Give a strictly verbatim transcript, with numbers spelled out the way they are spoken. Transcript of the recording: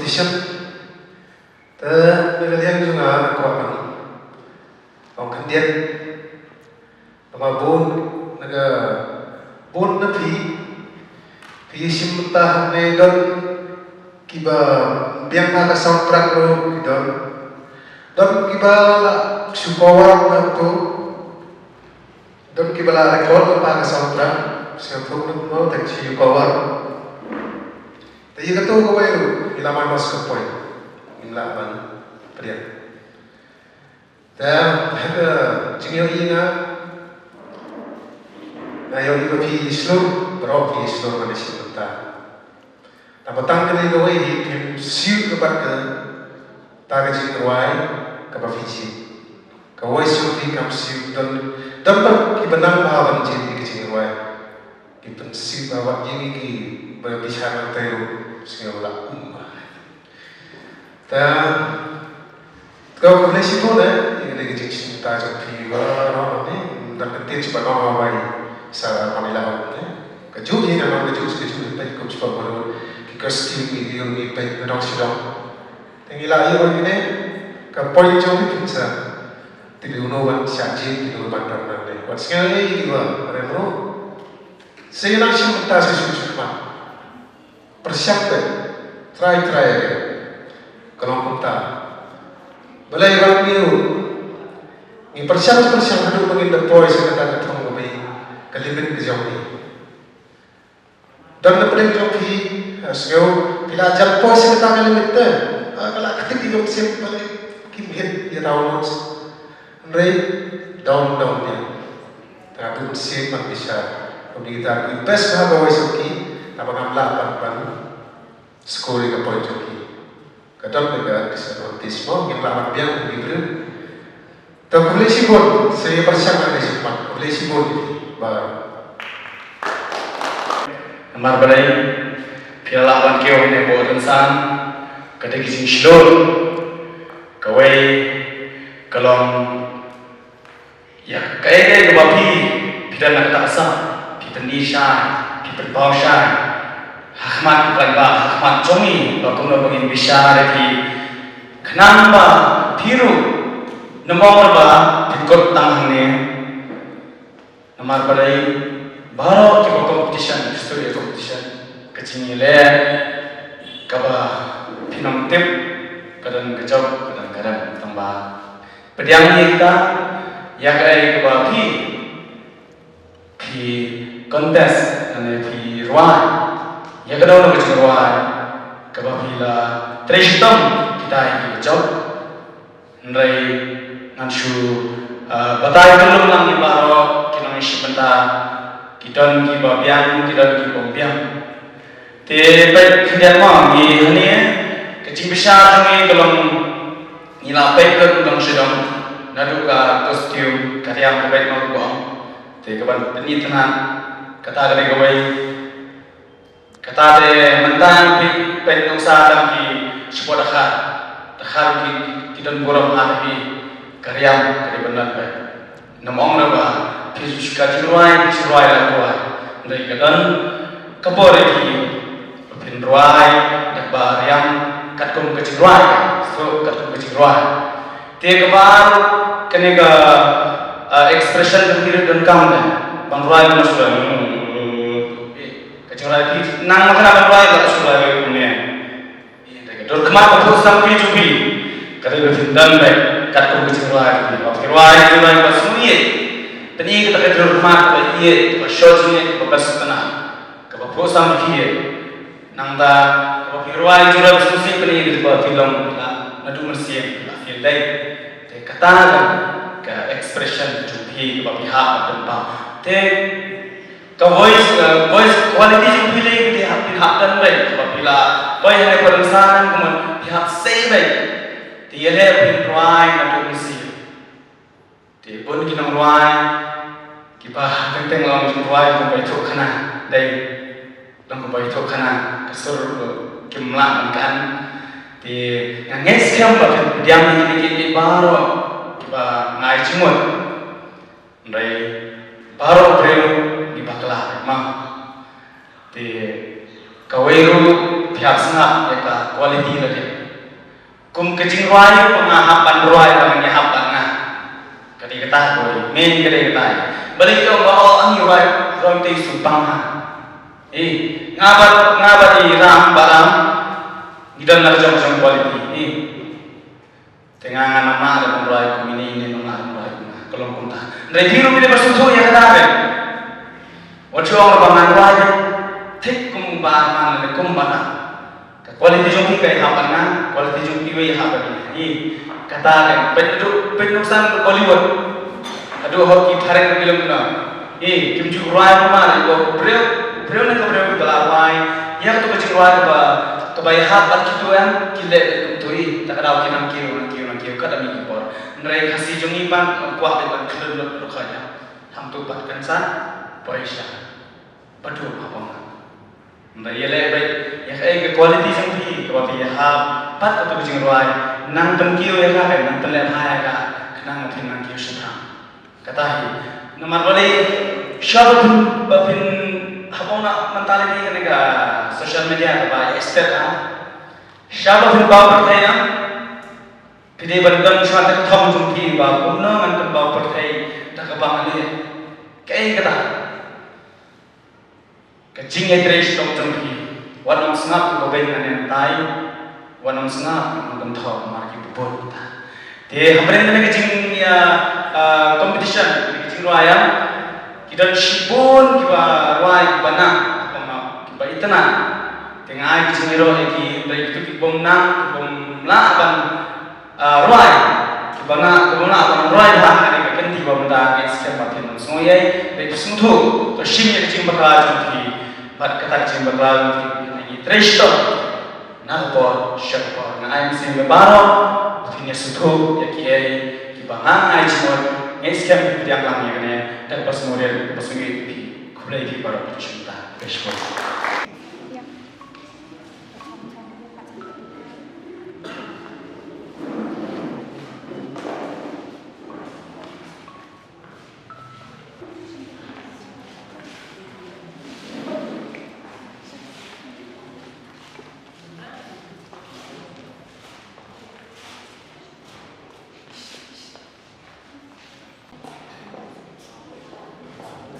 Competition. Te na ka liang jong nga nga kwah ban ong khyndiat. Namar bun na ka bun na phi, phi shim bynta hangne, don kiba biang ha ka soundtrack ruh ki don. Don kiba la shu cover na tu. Don kiba la record na pa ka soundtrack, sngewthuh na kumno te shu cover. Te ïa katu kawei ruh ngi la mano sngewpoi. Ngim lah ban pdiang. Te ha ka jingïohi nga, nga ïohi ba phi shlur, baroh phi shlur ban ïashim bynta. Tangba tang kane kawei hi phim siew ïa ka bad kata ka jingrwai kaba phi jied. Kawei siew phi kam siew, don, don pat kiba nang bha ban jied ïa ka jingrwai. Ki pynsiew ba wat ïa ngi kiba bishar nangtei ruh sngew la um bha. Te Khublei shibun eh, ïa kane ka jingshim bynta jong phi baroh ne, dang kyntien shuh ban ong ha wei sa ban ïa la ne. Kajuh hi nga ong kajuh, kajuh hi peit kum shuh baroh. Ki costume, ki ïing, ki peit ka dong sha dong. Te ngi la ïoh ïa kane ka point jong phi phin sa tip ïa uno ban shah jied, ïa uno ban dang dang ne. Wat sngew ïa kiba rem ruh. Sa ïa nang shim bynta sa shu shu khmat. Pyrshang te, try, try again. Ka long kumta. Balei ba ngi, ngi pyrshang, pyrshang haduh ba ngin da poi sha kata ka thong kaba, ka limit ka jong ngi. Don na pdeng jong phi, ha, sngew, phi la jan poi sha kata ka limit te. Ha, ka la ktik ïa ka mynsiem, balei kim hit ïa ka downloads. Hynrei down, down ïa. Te nga tu mynsiem ban bishar. Kumne kita ki best ha kawei shuki, naba ngam lah ban, ban score ïa ka point jong ki. Ka don ka disadvantage mo, ngim lah ban biang ïa ki briew. Te khublei shibun, sa ïa pyrshang hangne shakhmat. Khublei shibun, ba. Namar balei, phi la lah ban kiew hangne hapoh rynsan, ka dei ka jingshlur, kawei, ka long, ïa, kaei kaei kaba phi, phi don na kata ka sap, phi pyni shai, phi pynpaw shai. Ha khmat u paidbah, ha khmat jong ngi, ba kumno ba ngin bishar ïa phi. Khnang ba phi ruh, ym ong ba phin kut tang hangne. Namar balei, baroh kiba competition, history competition, ka jingïaleh, kaba phin ym tip, ka don ka jop, ka don ka rem, tangba pdiang ïa kita, ïa kaei kaba phi, phi contest, lane phi rwai. Ïa kano kano ka jingrwai, kaba phi la trei shitom, kita ïa kiba jop. Hynrei ngan shu, ah, batai kyllum lang ïa baroh, ki nongïashim bynta, ki don kiba biang, ki don kiba ym biang. Te peit khyndiat mo ngi hangne, ka jingbishar jong ngi ka long ngi la peit lut dong sha dong, naduh ka costume, ka riam, ka beit mo ka ong. Te kaban pyni tynat, kata ka dei kawei. Kata te mynta phi peit nuksa tang ki shipor dkhar. Dkhar ki, ki don burom ha ki, ka riam, ka dei ban don beit. Ym ong na ba phi ka jingrwai, phi jingrwai la rwai. Hynrei ka don ka por ïa phi phin rwai da kaba riam katkum ka jingrwai. So katkum ka jingrwai. Te kaba kane ka, ah, expression ka phi donkam ne ban rwai ban shu rwai. Ka jingrwai phi nang ma ka ban rwai la shu rwai kumne. Ïa, ka dur khmat ka phuh sam phi jong phi. Ka dei ba phin don beit katkum ka jingrwai phi. Ba phi rwai, phi rwai ba sngewbha. Pyni kata ka dur khmat ba ïeit, ba shong jingïeit, ba best tana. Kaba phuh sam phi ïeit. Nangta kaba phi rwai jingïeit ba sngewbha pyni kata ba phi long phi la naduh mynsiem phi la feel dei. Te kata ka, ka expression jong phi kaba phi hap ban pynpaw. Te Ka voice, uh, voice quality jong phi lei phi hap, phi hap don beit, ba phi la poi hangne pyrshang kumne phi hap sei beit. Te ïaleh phin rwai naduh mynsiem. Te bun ki nongrwai kiba teng teng long jingrwai long bai thuh khana dei. Long bai thuh khana ka sur kim lah ban kan. Te nga ngeit skhem ba phin pdiang ïa kine ki baroh kiba ngai jingmut. Hynrei baroh briew ngi bakla ma. Te kawei ruh Hap sngap ïa ka quality lade. Kum ka jingrwai ba nga hap ban rwai ba nga hap ban nga. Ka dei kata ko. Main ka dei kata. Balei ïoh ba o ang rwai rwai te su bang ha. Eh, nga ba nga ba i ram ba ram. Ngi don la jong jong quality. Eh. Te nga nga nang ma da kum rwai kum ini ini nang ma da kum rwai kum ka long kumta. Ndai biru bide ba suthu ïa kata ben. Wat jong ba ngan rwai thik kum ba man ne kum ba na. Ka quality jong phi ka ïahap ban nga, quality jong phi wei ïahap ban nga. Hi, kata kan, peit du, peit nuksan ka Bollywood. Haduh hok ki phareng ka film na. Hi, kim ju rwai ma ri ko briew, briew ne ka briew ki ba la rwai. Ïa ka tu ka jingrwai ka ba, ka ba ïahap ban kitu em, ki leh kum tu hi. Ta ka daw ki nang kiew, nang kiew, nang kiew, ka da mi ki por. Nrai Khasi jong ngi ban, kwah ban ban khlem lok lok kha ïa. Ham tu pat kan san, poi sha. Ba tu ha pong. Nda ïa leh beit ïa kaei ka quality jong phi kaba phi ïahap pat ka tu ka jingrwai, nang pynkiew ïa ka, nang pynlehbha ïa ka, khnang ba phin nang kiew shaphrang. Kata hi. Namar balei sha ba phin, ba phin hapdeng na mentality kane ka social media kaba ïa expert ha. Sha ba phin paw pyrthei na. Phi dei ban don shuwa ka thong jong phi ba kumno ngan pynpaw pyrthei da kaba ngan leh. Kaei kata. Ka jingïatrei shitom jong phi. Wat nym sngap ba beiñ ngan ïa tai. Wat nym sngap ba ngan kynthoh namar ki bun kita. Te hapdeng kane ka jing, ïa, ah, competition, kane ka jingrwai ïa. Ki don shibun kiba rwai kiba nang, kiba nang, kiba itynnad. Te nga ai ka jingïaroh ïa ki, hynrei kito ki bym nang, ki bym lah ban Ah, rwai. Ba nga, ba nga, ba nga rwai ba nga ne ka kynti ba mynta ngi skhem ba phin nang sngewthuh. Ba phi sngewthuh. To shim ïa ka jingbakla jong phi. Bad kata ka jingbakla jong phi. Ngi trei shitom. Na ka por, sha ka por. Nga ai mynsiem ba baroh. Phin ïa sngewthuh ïa kiei kiba nga ai jingmut. Ngi skhem pdiang lang ïa kane. Da kaba sngewthuh, kaba sngewthuh phi. Khublei phi baroh phi shim ta. Khublei shibun.